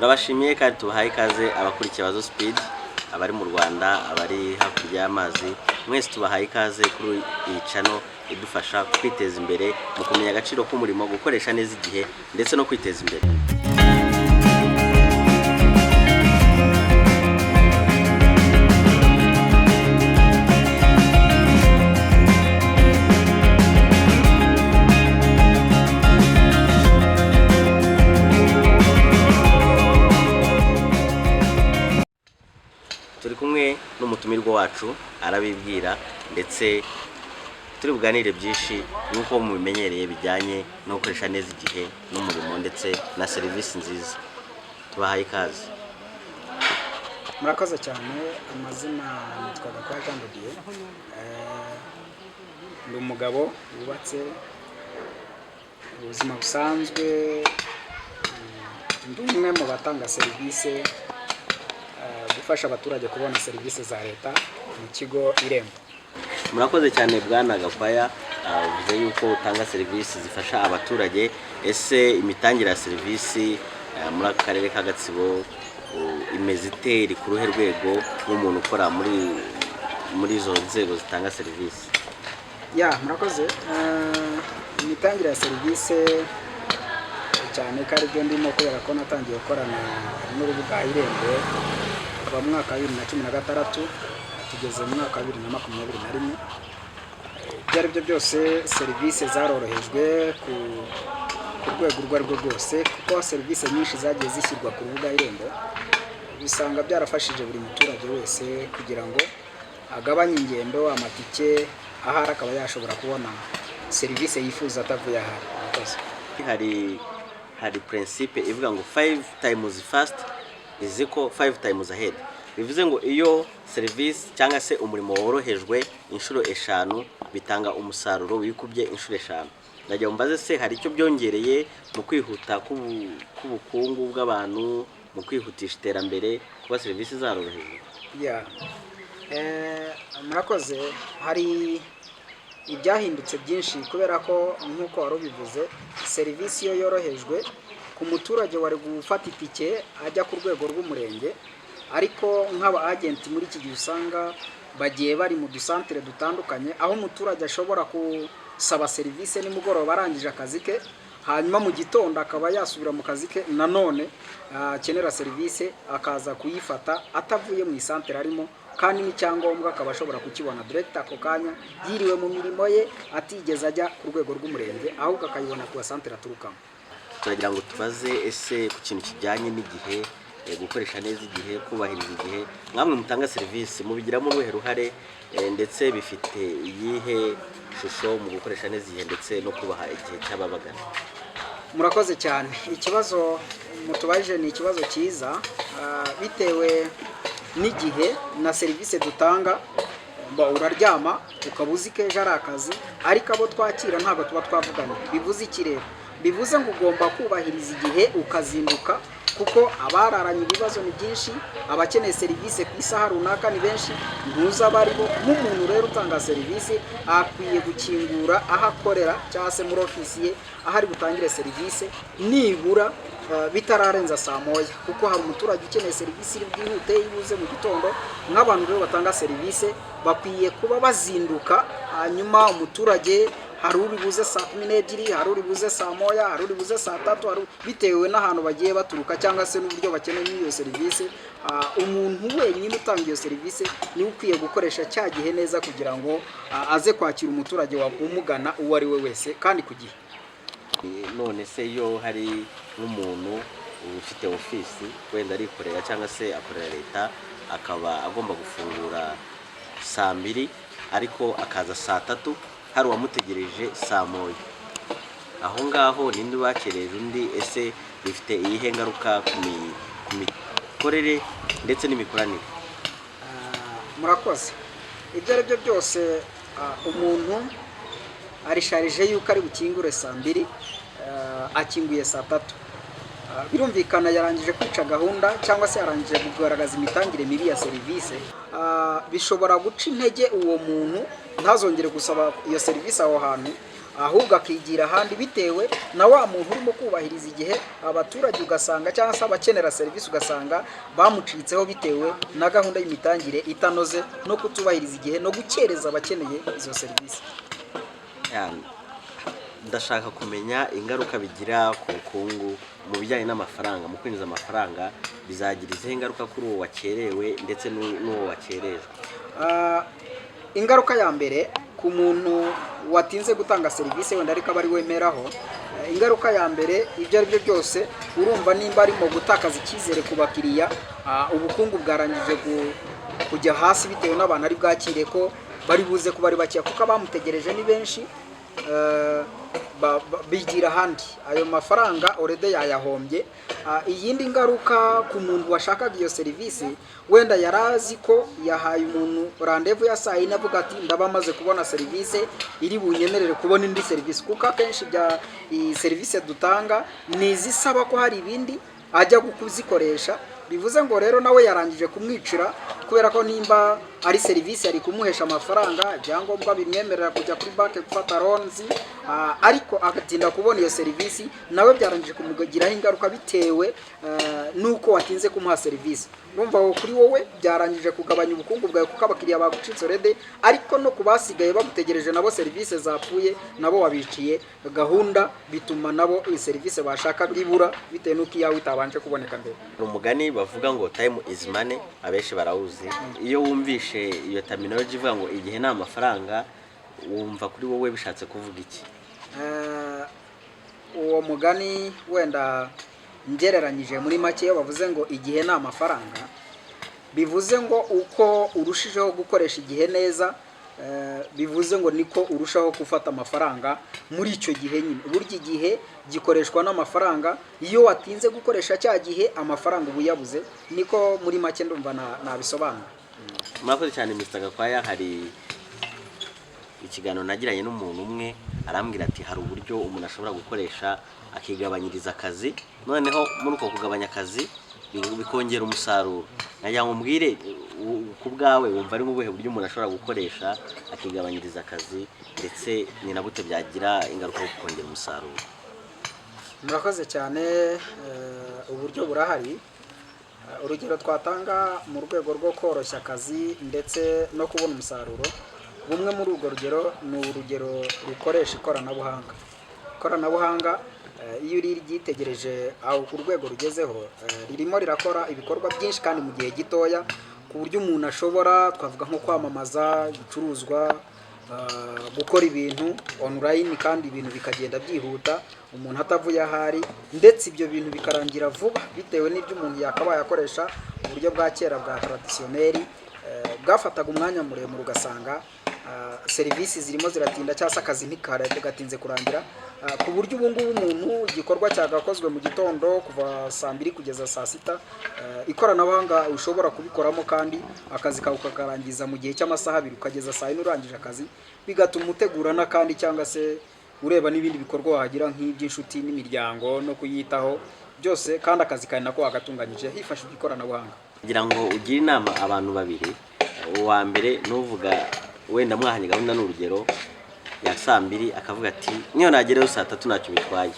Turabashimiye kandi tubahaye ikaze abakurikiye Abazo Speed, abari mu Rwanda, abari hakurya y'amazi, mwese tubahaye ikaze kuri iyi channel idufasha kwiteza imbere mu kumenya agaciro k'umurimo, gukoresha neza igihe ndetse no kwiteza imbere. Turi kumwe n'umutumirwa wacu, arabibwira, ndetse turi buganire byinshi nk'uko mubimenyereye bijyanye no gukoresha neza igihe n'umurimo ndetse na serivisi nziza. Tubahaye ikaze. Murakoze cyane. Amazina nitwa Gakwaya Jean de Dieu. Ndi umugabo wubatse. Ubuzima busanzwe, ndi umwe mu batanga serivisi, gufasha abaturage kubona serivisi za leta mu kigo Irembo. Murakoze cyane, bwana Gakwaya. Uvuze yuko utanga serivisi zifasha abaturage. Ese imitangire ya serivisi muri aka karere ka Gatsibo imeze ite? Iri ku ruhe rwego nk'umuntu ukora muri izo nzego zitanga serivisi? Ya, murakoze. Imitangire ya serivisi, cyane ko aribyo ndimo, kubera ko natangiye gukorana n'urubuga Irembo kuva mu mwaka wa 2016, tugeze mu mwaka wa 2021. Ibyo ari byo byose, serivisi zarorohejwe ku rwego urwo ari rwo rwose, kuko serivisi nyinshi zagiye zishyirwa ku rubuga Irembo, bisanga byarafashije buri muturage wese kugira ngo agabanye ingendo, amatike, ahari akaba yashobora kubona serivisi yifuza atavuye ahari. Murakoze. Hari principe ivuga ngo 5 times fast is equal 5 times ahead, bivuze ngo iyo serivisi cyangwa se umurimo worohejwe inshuro 5, bitanga umusaruro wikubye inshuro 5. Ndagira ngo mbaze se, hari icyo byongereye mu kwihuta k'ubukungu bw'abantu, mu kwihutisha iterambere, kuba serivisi zarorohejwe? Ya. Murakoze. Hari ibyahindutse byinshi, kubera ko nk'uko wari ubivuze, serivisi iyo yorohejwe ku muturage wari gufata itike ajya ku rwego rw'umurenge, ariko nk'aba agent muri iki gihe usanga bagiye bari mu dusantere dutandukanye, aho umuturage ashobora gusaba serivisi nimugoroba arangije akazi ke, hanyuma mu gitondo akaba yasubira mu kazi ke, nanone akenera serivisi akaza kuyifata atavuye mu isantere arimo, kandi n'icyangombwa akaba ashobora kukibona direct ako kanya yiriwe mu mirimo ye, atigeze ajya ku rwego rw'umurenge, ahubwo akayibona ku gasantere aturukamo. Turagira ngo tubaze ese ku kintu kijyanye n'igihe, gukoresha neza igihe, kubahiriza igihe, mwamwe mutanga serivisi mubigiramo uruhe ruhare, ndetse bifite iyihe shusho mu gukoresha neza igihe ndetse no kubaha igihe cy'ababagana? Murakoze cyane. Ikibazo mutubajije ni ikibazo cyiza. Bitewe n'igihe na serivisi dutanga, uraryama ukaba uzi ko ejo ari akazi, ariko abo twakira ntabwo tuba twavuganye. Bivuze iki rero? Bivuze ngo ugomba kubahiriza igihe, ukazinduka, kuko abararanye ibibazo ni byinshi, abakeneye serivisi ku isaha runaka ni benshi, ntuzi abo ari bo. Nk'umuntu rero utanga serivisi, akwiye gukingura aho akorera cyangwa se muri ofisi ye aho ari butangire serivisi nibura bitararenza saa 1, kuko hari umuturage ukeneye serivisi iri bwihute ibuze mu gitondo. Nk'abantu rero batanga serivisi bakwiye kuba bazinduka, hanyuma umuturage hari uri buze saa 12, hari uri buze saa 1, hari uri buze saa 3, bitewe n'ahantu bagiye baturuka cyangwa se n'uburyo bakeneye iyo serivisi. Umuntu wenyine utanga iyo serivisi niwe ukwiye gukoresha cya gihe neza kugira ngo aze kwakira umuturage umugana uwo ari we wese kandi ku gihe. None se iyo hari nk'umuntu ufite ofisi, wenda arikorera cyangwa se akorera leta, akaba agomba gufungura saa 2, ariko akaza saa 3, hari uwamutegereje saa 1, aho ngaho ninde ubakereje undi? Ese bifite iyihe ngaruka ku mikorere ndetse n'imikoranire? Murakoze. Ibyo ari byo byose, umuntu arisharije yuko ari bukingure saa 2, akinguye saa 3. Birumvikana yarangije kwica gahunda cyangwa se yarangije kugaragaza imitangire mibi ya serivisi. Bishobora guca intege uwo muntu, ntazongere gusaba iyo serivisi aho hantu. ahubwo akigira ahandi bitewe na wa muntu urimo kubahiriza igihe. Abaturage ugasanga, cyangwa se abakenera serivisi, ugasanga bamucitseho bitewe na gahunda y'imitangire itanoze no kutubahiriza igihe no gukereza abakeneye izo serivisi. Ya, ndashaka kumenya ingaruka bigira ku bukungu mu bijyanye n'amafaranga, mu kwinjiza amafaranga. Bizagira izihe ngaruka kuri uwo wakerewe ndetse n'uwo wakerejwe? Ingaruka ya mbere ku muntu watinze gutanga serivisi, wenda ariko aba ari wemeraho, ingaruka ya mbere, ibyo ari byo byose, urumva nimba arimo gutakaza icyizere ku bakiriya, ubukungu bwarangije kujya hasi bitewe n'abantu ari bwakire ko bari buze kuba ari bakeya, kuko abamutegereje ni benshi, bigira ahandi, ayo mafaranga already yayahombye. Iyindi ngaruka ku muntu washakaga iyo serivisi, wenda yari azi ko yahaye umuntu rendez-vous ya saa yine, avuga ati: "Ndaba maze kubona serivisi iri bunyemerere kubona indi serivisi," kuko akenshi bya iyi serivisi dutanga ni izisaba ko hari ibindi ajya kuzikoresha. Bivuze ngo rero nawe yarangije kumwicira, kubera ko nimba ari serivisi yari kumuhesha amafaranga, ibyangombwa bimwemerera kujya kuri banki gufata loans, ariko agatinda kubona iyo serivisi, nawe byarangije kumugiraho ingaruka bitewe n'uko watinze kumuha serivisi. Urumva ngo kuri wowe byarangije kugabanya ubukungu bwawe, kuko abakiriya bagucitse already, ariko no ku basigaye bagutegereje nabo serivisi zapfuye, nabo wabiciye gahunda, bituma nabo iyi serivisi bashaka ibura bitewe n'uko iyawe itabanje kuboneka mbere. Hari umugani bavuga ngo "Time is money", abenshi barawuzi. Iyo wumvishe iyo terminology ivuga ngo igihe ni amafaranga, wumva kuri wowe bishatse kuvuga iki? Uwo mugani, wenda ngereranyije muri make, iyo bavuze ngo igihe ni amafaranga, bivuze ngo uko urushijeho gukoresha igihe neza, bivuze ngo niko urushaho gufata amafaranga muri icyo gihe nyine. Burya igihe gikoreshwa n'amafaranga. Iyo watinze gukoresha cya gihe, amafaranga uba uyabuze. Niko muri make ndumva nabisobanura. Murakoze cyane, Mr Gakwaya. Hari ikiganiro nagiranye n'umuntu umwe, arambwira ati hari uburyo umuntu ashobora gukoresha akigabanyiriza akazi, noneho muri uko kugabanya akazi bikongera umusaruro. Nagira ngo umbwire, ku bwawe wumva ari nk'ubuhe buryo umuntu ashobora gukoresha akigabanyiriza akazi, ndetse ni na gute byagira ingaruka ku kongera umusaruro? Murakoze cyane. Uburyo burahari. Urugero twatanga mu rwego rwo koroshya akazi ndetse no kubona umusaruro, bumwe muri urwo rugero ni urugero rukoresha ikoranabuhanga. Ikoranabuhanga, iyo uri ryitegereje aho ku rwego rugezeho, ririmo rirakora ibikorwa byinshi kandi mu gihe gitoya, ku buryo umuntu ashobora, twavuga nko kwamamaza ibicuruzwa, gukora ibintu online kandi ibintu bikagenda byihuta umuntu atavuye ahari, ndetse ibyo bintu bikarangira vuba bitewe n'ibyo umuntu yakabaye akoresha uburyo bwa kera bwa traditionnel, bwafataga umwanya muremure, ugasanga serivisi zirimo ziratinda cyangwa se akazi gatinze kurangira. Ku buryo ubu ngubu umuntu igikorwa cyagakozwe mu gitondo kuva saa 2 kugeza saa 6, ikoranabuhanga ushobora kubikoramo kandi akazi kawe ukakarangiza mu gihe cy'amasaha 2, ukageza saa 4 urangije akazi, bigatuma utegura n'akandi cyangwa se ureba n'ibindi bikorwa wagira nk'iby'inshuti n'imiryango no kuyitaho byose, kandi akazi kawe nako wagatunganyije hifashishijwe ikoranabuhanga. Kugira ngo ugire inama abantu babiri, uwa mbere nuvuga wenda mwahanye gahunda, ni urugero, ya saa 2, akavuga ati niyo nagerayo saa 3 ntacyo bitwaye.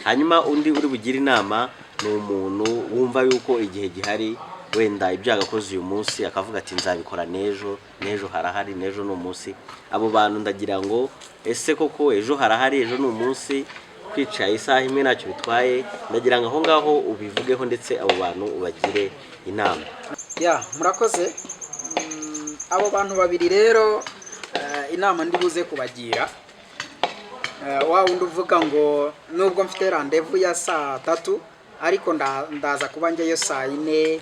Hanyuma undi uri bugire inama ni umuntu wumva yuko igihe gihari, wenda ibyo yagakoze uyu munsi akavuga ati nzabikora n'ejo, n'ejo harahari, n'ejo ni umunsi. Abo bantu ndagira ngo ese koko ejo harahari, ejo ni umunsi, kwicara isaha imwe ntacyo bitwaye? Ndagira ngo aho ngaho ubivugeho, ndetse abo bantu ubagire inama. Ya, murakoze. Abo bantu babiri rero, inama ndi buze kubagira, wa wundi uvuga ngo nubwo mfite rendez-vous ya saa 3 ariko ndaza kuba njyayo saa 4,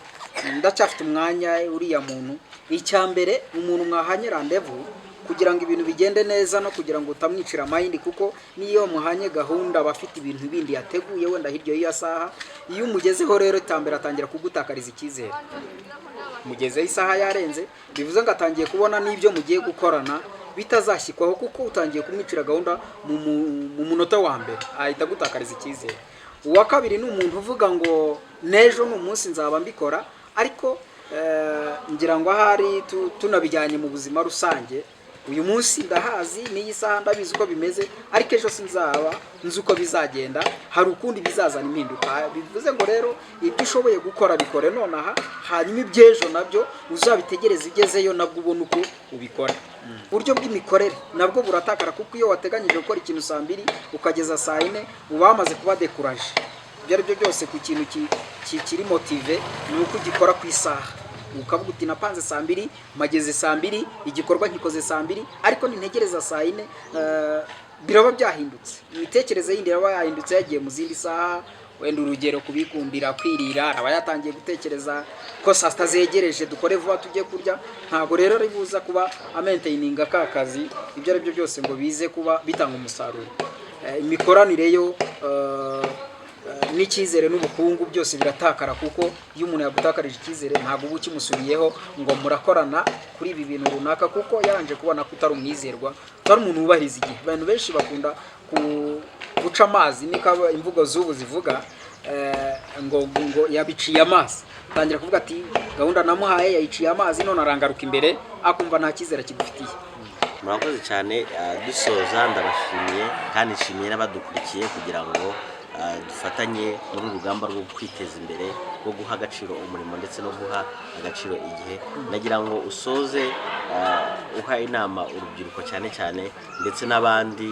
ndacyafite umwanya, uriya muntu, icya mbere, umuntu mwahanye rendez-vous, kugira ngo ibintu bigende neza no kugira ngo utamwicira mind, kuko niyo muhanye gahunda aba afite ibintu bindi yateguye wenda hirya y'iyo saha. Iyo umugezeho rero, icya atangira kugutakariza icyizere. Mugezeho isaha yarenze, bivuze ngo atangiye kubona n'ibyo mugiye gukorana bitazashyikwaho, kuko utangiye kumwicira gahunda mu munota wa mbere, ahita agutakariza icyizere. Uwa kabiri ni umuntu uvuga ngo n'ejo ni umunsi, nzaba mbikora, ariko ngira ngo ahari tunabijyanye mu buzima rusange. Uyu munsi ndahazi, n'iyi saha ndabizi uko bimeze, ariko ejo sinzaba nzi uko bizagenda, hari ukundi bizazana impinduka. Bivuze ngo rero ibyo ushoboye gukora bikore nonaha, hanyuma iby'ejo nabyo uzabitegereze ugezeyo, nabwo ubone uko ubikora. Uburyo bw'imikorere nabwo buratakara, kuko iyo wateganyije gukora ikintu saa 2 ukageza saa 4, uba wamaze kuba découragé. Ibyo ari byo byose, ku kintu kiri motivé ni uko ugikora ku isaha, ukavuga uti: "Napanze saa 2, mageze saa 2, igikorwa nkikoze saa 2." Ariko nintegereza saa 4, biraba byahindutse, imitekerereze yindi iraba yahindutse, yagiye mu zindi saha. Wenda urugero, kubikundira kwirira, aba yatangiye gutekereza ko saa 6 zegereje, dukore vuba tujye kurya. Ntabwo rero ari buza kuba amaintaininga ka kazi, ibyo ari byo byose, ngo bize kuba bitanga umusaruro. Imikoranire yo n'icyizere n'ubukungu byose biratakara, kuko iyo umuntu yagutakarije icyizere, ntabwo uba ukimusubiyeho ngo murakorana kuri ibi bintu runaka, kuko yaranje kubona ko utari umwizerwa, utari umuntu wubahiriza igihe. Abantu benshi bakunda guca amazi, niko imvugo z'ubu zivuga, ngo yabiciye amazi. Atangira kuvuga ati: "Gahunda namuhaye yayiciye amazi, none arangaruka imbere", akumva nta cyizere kigufitiye. Murakoze cyane. Dusoza, ndabashimiye kandi nshimiye n'abadukurikiye kugira ngo dufatanye muri uru rugamba rwo kwiteza imbere, rwo guha agaciro umurimo ndetse no guha agaciro igihe. Nagira ngo usoze uha inama urubyiruko cyane cyane, ndetse n'abandi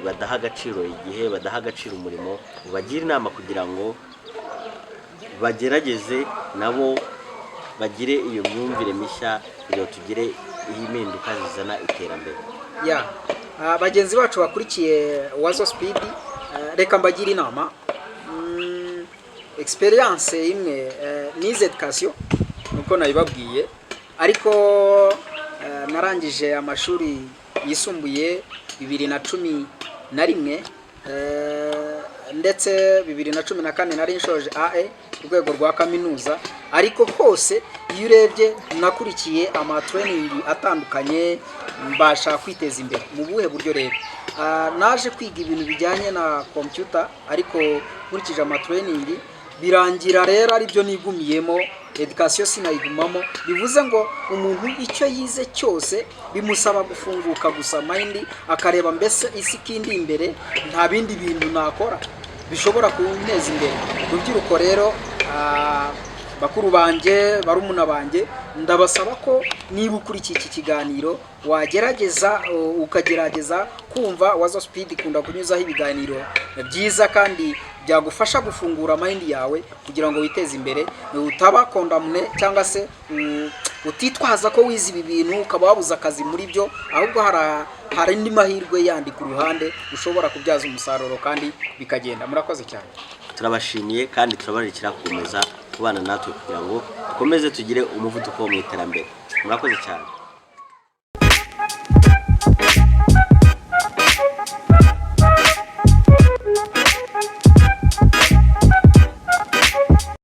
badaha agaciro igihe, badaha agaciro umurimo, ubagire inama kugira ngo bagerageze nabo bagire iyo myumvire mishya, kugira ngo tugire impinduka zizana iterambere. Ya, bagenzi bacu bakurikiye Wazo Speed, reka mbagire inama. Experience imwe, nize education nuko nabibabwiye, ariko narangije amashuri yisumbuye 2011, ndetse 2014 nari nshoje AE, urwego rwa kaminuza. Ariko hose iyo urebye, nakurikiye ama training atandukanye, mbasha kwiteza imbere. Mu buhe buryo rero? Naje kwiga ibintu bijyanye na computer, ariko nkurikije ama training birangira rero aribyo nigumiyemo, education sinayigumamo. Bivuze ngo umuntu icyo yize cyose bimusaba gufunguka gusa mind, akareba mbese isi ikindi imbere, nta bindi bintu nakora bishobora kunteza imbere. Rubyiruko rero, bakuru banjye, barumuna banjye, ndabasaba ko niba ukurikiye iki kiganiro wagerageza ukagerageza kumva Wazo Speed ikunda kunyuzaho ibiganiro byiza kandi byagufasha gufungura mind yawe kugira ngo witeze imbere, utaba condamné cyangwa se utitwaza ko wize ibi bintu ukaba wabuze akazi muri byo, ahubwo hari andi mahirwe yandi ku ruhande ushobora kubyaza umusaruro kandi bikagenda. Murakoze cyane. Turabashimiye kandi turabararikira gukomeza kubana natwe kugira ngo dukomeze tugire umuvuduko mu iterambere. Murakoze cyane.